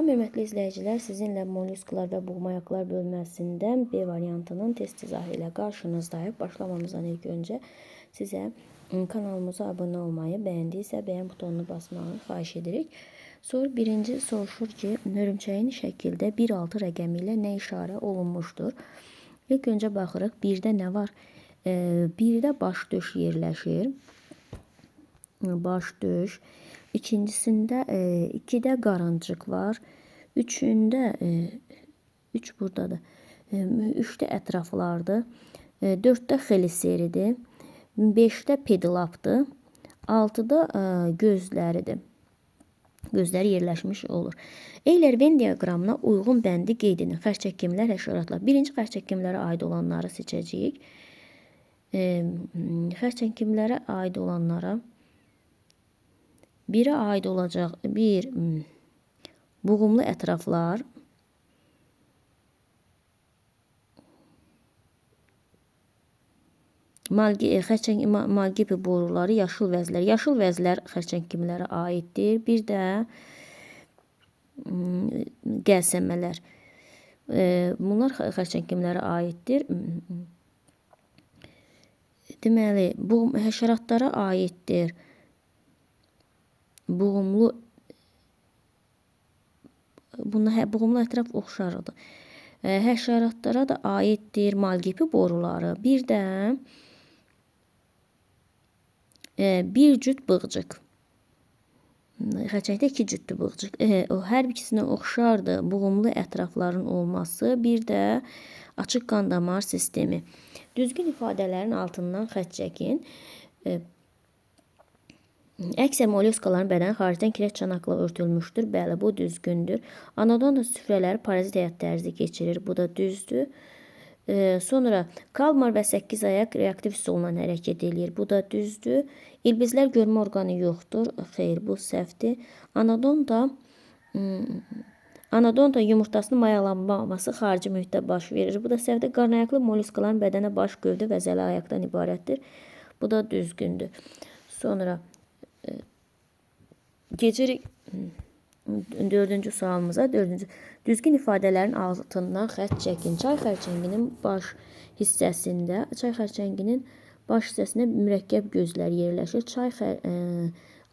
Hörmətli izləyicilər, sizinlə mollyusklar və buğmayaqlar bölməsindən B variantının test izahı ilə qarşınızdayıq. Başlamamızdan ilk öncə sizə kanalımıza abunə olmayı, bəyəndiysə bəyən butonunu basmağı xahiş edirik. Soru birinci soruşur ki, hörümçəyin şəkildə 1-6 rəqəmi ilə nə işarə olunmuşdur? İlk öncə baxırıq, birdə nə var? Birdə baş döş yerləşir. Baş döş. İkincisində 2-də qarıncıq var. Üçündə 3 buradadır. 3-də ətraflardır. 4-də xeliseridir. 5-də pedilapdır. 6-da gözləridir. Gözləri yerləşmiş olur. Eyler-Venn diaqramına uyğun bəndi qeyd edin. Xərçəkkimlər, həşəratlar. Birinci xərçəkkimlərə aid olanları seçəcəyik. Xərçəngkimlərə aid olanlara birə aid olacaq bir buğumlu ətraflar, Malgipi boruları, yaşıl vəzlər. Yaşıl vəzlər xərçəngkimlərə aiddir. Bir də qəlsəmələr. Bunlar xərçəngkimlərə aiddir. Deməli, bu həşəratlara aiddir. Buğumlu, bunlar buğumlu ətraf oxşarıdır. Həşəratlara da aiddir malgipi boruları. Bir də bir cüt bığcıq. Xərçəngdə iki cütdür bığcıq. O hər ikisinə oxşardır buğumlu ətrafların olması, bir də açıq qan damar sistemi. Düzgün ifadələrin altından xətt çəkin. Əksər mollyuskaların bədəni xaricdən kirəc çanaqla örtülmüşdür. Bəli, bu düzgündür. Anodonta süfrələri parazit həyat tərzi keçirir. Bu da düzdür. Sonra kalmar və 8 ayaq reaktiv üsulla hərəkət eləyir. Bu da düzdür. İlbizlər görmə orqanı yoxdur. Xeyr, bu səhvdir. Anodonta yumurtasının mayalanması xarici mühitdə baş verir. Bu da səhvdir. Qarnayaqlı mollyuskaların bədənə baş, gövdə və zələ ayaqdan ibarətdir. Bu da düzgündür. Sonra keçirik dördüncü sualımıza. Dördüncü, düzgün ifadələrin altından xətt çəkin. Çay xərçənginin baş hissəsində, çay xərçənginin baş hissəsində mürəkkəb gözlər yerləşir. Çay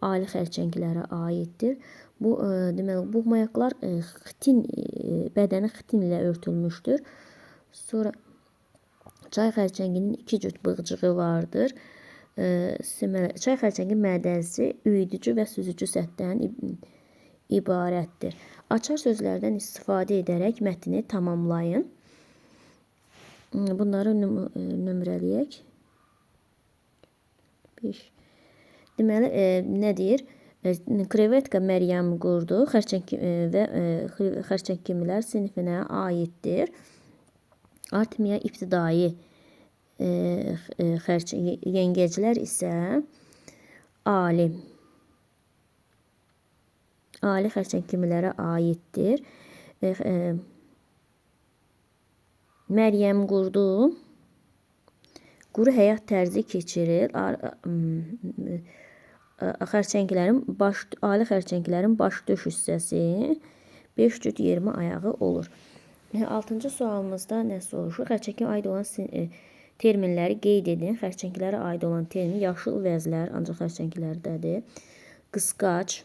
ali xərçənglərə aiddir. Bu deməli, buğmayaqlar xitin, bədəni xitin ilə örtülmüşdür. Sonra çay xərçənginin iki cüt bığcığı vardır. Çay xərçəngi mədəsi üyüdücü və süzücü səthdən ibarətdir. Açar sözlərdən istifadə edərək mətni tamamlayın. Bunları nömrələyək. 5. Deməli, nə deyir? Krevetka Məryəm qurdu xərçəng və xərçəngkimlər sinifinə aiddir. Artmiya ibtidai yengeclər isə ali xərçəngkimlərə aiddir. Məryəm qurdu quru həyat tərzi keçirir. Xərçənglərin baş, ali xərçənglərin baş döş hissəsi 5 cüt 20 ayağı olur. 6-cı sualımızda nə soruşur? Xərçəngə aid olan terminləri qeyd edin. Xərçənglərə aid olan termin yaşıl vəzlər, ancaq xərçənglərdədir. Qısqac,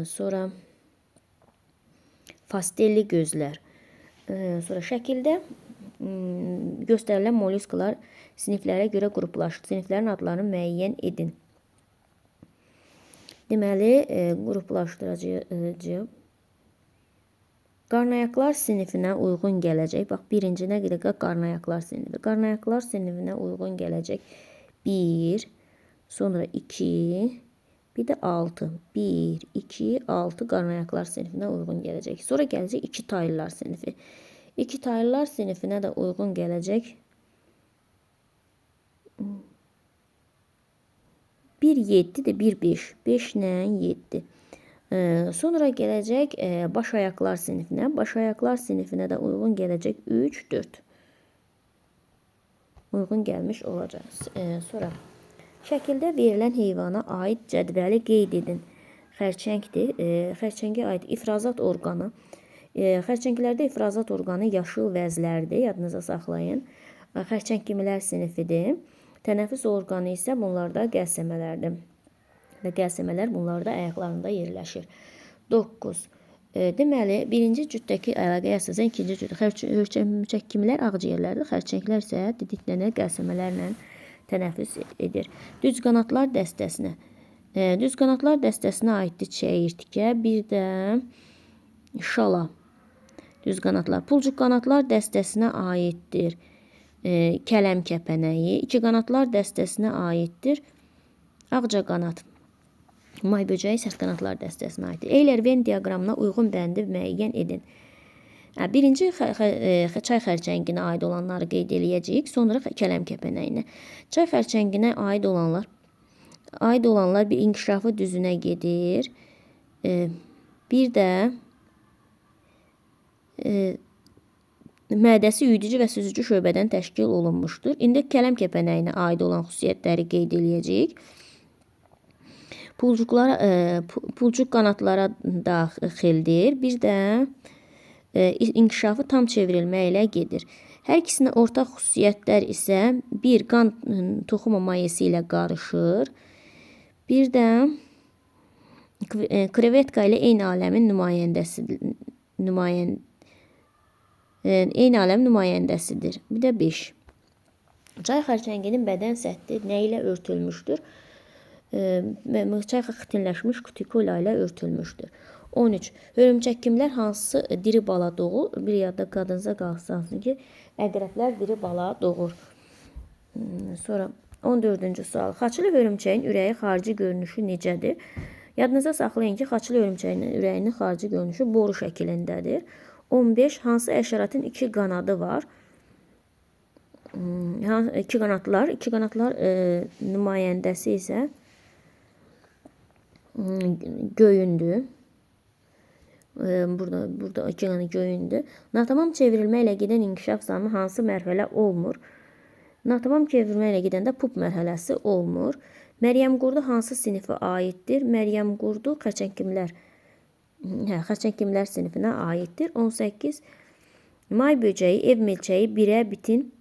sonra fastelli gözlər. Sonra şəkildə göstərilən mollyuskalar siniflərə görə qruplaşır. Siniflərin adlarını müəyyən edin. Deməli, qruplaşdıracağıq. Qarnayaqlar sinifinə uyğun gələcək. Bax, birinci nə qədər qarnayaqlar sinifi. Qarnayaqlar sinifinə uyğun gələcək 1, sonra 2, bir də 6. 1, 2, 6 qarnayaqlar sinifinə uyğun gələcək. Sonra gələcək 2 taylılar sinifi. 2 taylılar sinifinə də uyğun gələcək 1, 7 də 1, 5. 5 ilə 7. Sonra gələcək baş ayaqlar sinifinə. Baş ayaqlar sinifinə də uyğun gələcək 3, 4. Uyğun gəlmiş olacaq. Sonra şəkildə verilən heyvana aid cədvəli qeyd edin. Xərçəngdir. Xərçəngə aid ifrazat orqanı. Xərçənglərdə ifrazat orqanı yaşıl vəzlərdir. Yadınıza saxlayın. Xərçəng kimilər sinifidir. Tənəffüs orqanı isə bunlarda qəlsəmələrdir. Və qəlsəmələr bunlarda ayaqlarında yerləşir. 9. Deməli, birinci cütdəki əlaqəyə əsasən ikinci cüt hörümçək kimlər ağciyərlərdir. Xərçənglər isə didiklərlə, qəlsəmələrlə tənəffüs edir. Düz qanadlar dəstəsinə. Düz qanadlar dəstəsinə aiddir çəyirtkə, bir də şala. Düz qanadlar. Pulcuq qanadlar dəstəsinə aiddir. Kələm kəpənəyi. İki qanadlar dəstəsinə aiddir. Ağcaqanad. May böcəyi sərt qanadlar dəstəsinə aiddir. Eyler-Venn diaqramına uyğun bəndi müəyyən edin. Birinci çay xərçənginə aid olanları qeyd eləyəcəyik, sonra kələm kəpənəyinə. Çay xərçənginə aid olanlar bir inkişafı düzünə gedir. Bir də mədəsi üyüdücü və süzücü şöbədən təşkil olunmuşdur. İndi kələm kəpənəyinə aid olan xüsusiyyətləri qeyd eləyəcəyik. Pulcuq qanadlara daxildir. Bir də inkişafı tam çevrilmə ilə gedir. Hər ikisinə ortaq xüsusiyyətlər isə bir qan toxuma mayesi ilə qarışır. Bir də krevetka ilə eyni aləmin nümayəndəsidir. Bir də 5. Çay xərçənginin bədən səthi nə ilə örtülmüşdür? Çay xitinləşmiş kutikula ilə örtülmüşdür. 13. Hörümçək-kimlər hansı diri bala doğur? Bir yadda qadınıza qalsın ki, əqrəblər diri bala doğur. Sonra 14-cü sual. Xaçlı hörümçəyin ürəyi xarici görünüşü necədir? Yadınıza saxlayın ki, xaçlı hörümçəyin ürəyinin xarici görünüşü boru şəklindədir. 15. Hansı həşəratın iki qanadı var? İki qanadlar. İki qanadlar nümayəndəsi isə göyündür. Burada iki qanadı göyündür. Natamam çevrilmə ilə gedən inkişaf zamanı hansı mərhələ olmur? Natamam çevrilmə ilə gedəndə pup mərhələsi olmur. Məryəm qurdu hansı sinifə aiddir? Məryəm qurdu xərçəngkimlər sinifinə aiddir. 18. May böcəyi, ev milçəyi birə bitin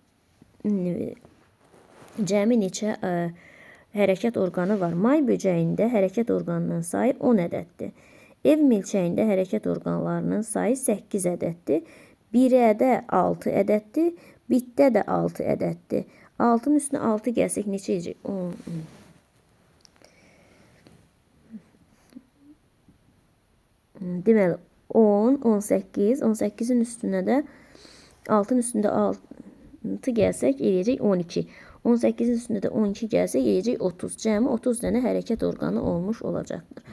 cəmi neçə hərəkət orqanı var? May böcəyində hərəkət orqanının sayı 10 ədəddir. Ev milçəyində hərəkət orqanlarının sayı 8 ədəddir. Birə də 6 ədəddir. Bitdə də 6 ədəddir. 6-nın üstünə 6 gəlsək neçə edəcək? 10. Deməli 10, 18, 18-in üstünə də 6-nın üstündə 6 gəlsək eləyəcək 12. 18-in üstündə də 12 gəlsək eləyəcək 30. Cəmi 30 dənə hərəkət orqanı olmuş olacaqdır.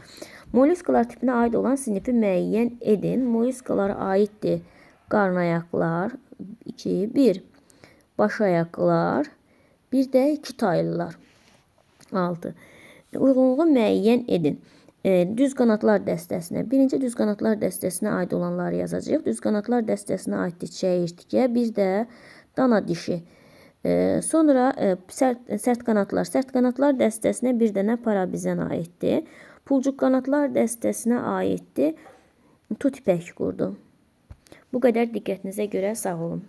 Molluskalar tipinə aid olan sinifi müəyyən edin. Molluskalara aiddir qarnayaqlar 2, 1, başayaqlar, bir də iki taylılar 6. Uyğunluğu müəyyən edin. Düz qanadlar dəstəsinə. Birinci düz qanadlar dəstəsinə aid olanları yazacağıq. Düz qanadlar dəstəsinə aiddir çəyirtkə, bir də dana dişi. Sonra sərt qanadlar. Sərt qanadlar dəstəsinə bir dənə parabizən aiddir. Pulcuq qanadlar dəstəsinə aiddir tut ipək qurdu. Bu qədər diqqətinizə görə sağ olun.